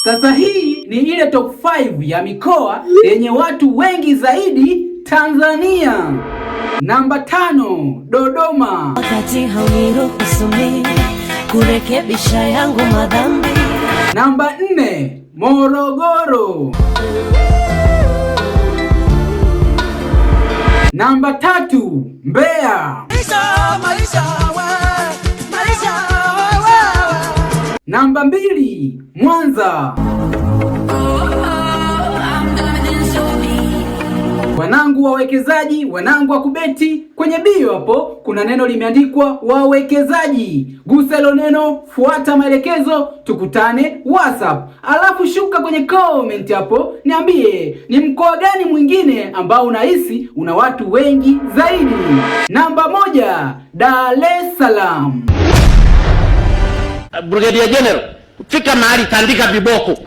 Sasa hii ni ile top 5 ya mikoa yenye watu wengi zaidi Tanzania. Namba 5, Dodoma. Wakati hauniruhusu mimi kurekebisha yangu madhambi. Namba 4, Morogoro. Namba 3, Mbeya. Namba 2, Mwanza. Wanangu wawekezaji, wanangu wa kubeti, kwenye bio hapo kuna neno limeandikwa wawekezaji. Gusa hilo neno, fuata maelekezo, tukutane WhatsApp. Alafu shuka kwenye comment hapo, niambie ni mkoa gani mwingine ambao unahisi una watu wengi zaidi. Namba 1, Dar es Salaam. Brigadier General, fika mahali tandika viboko.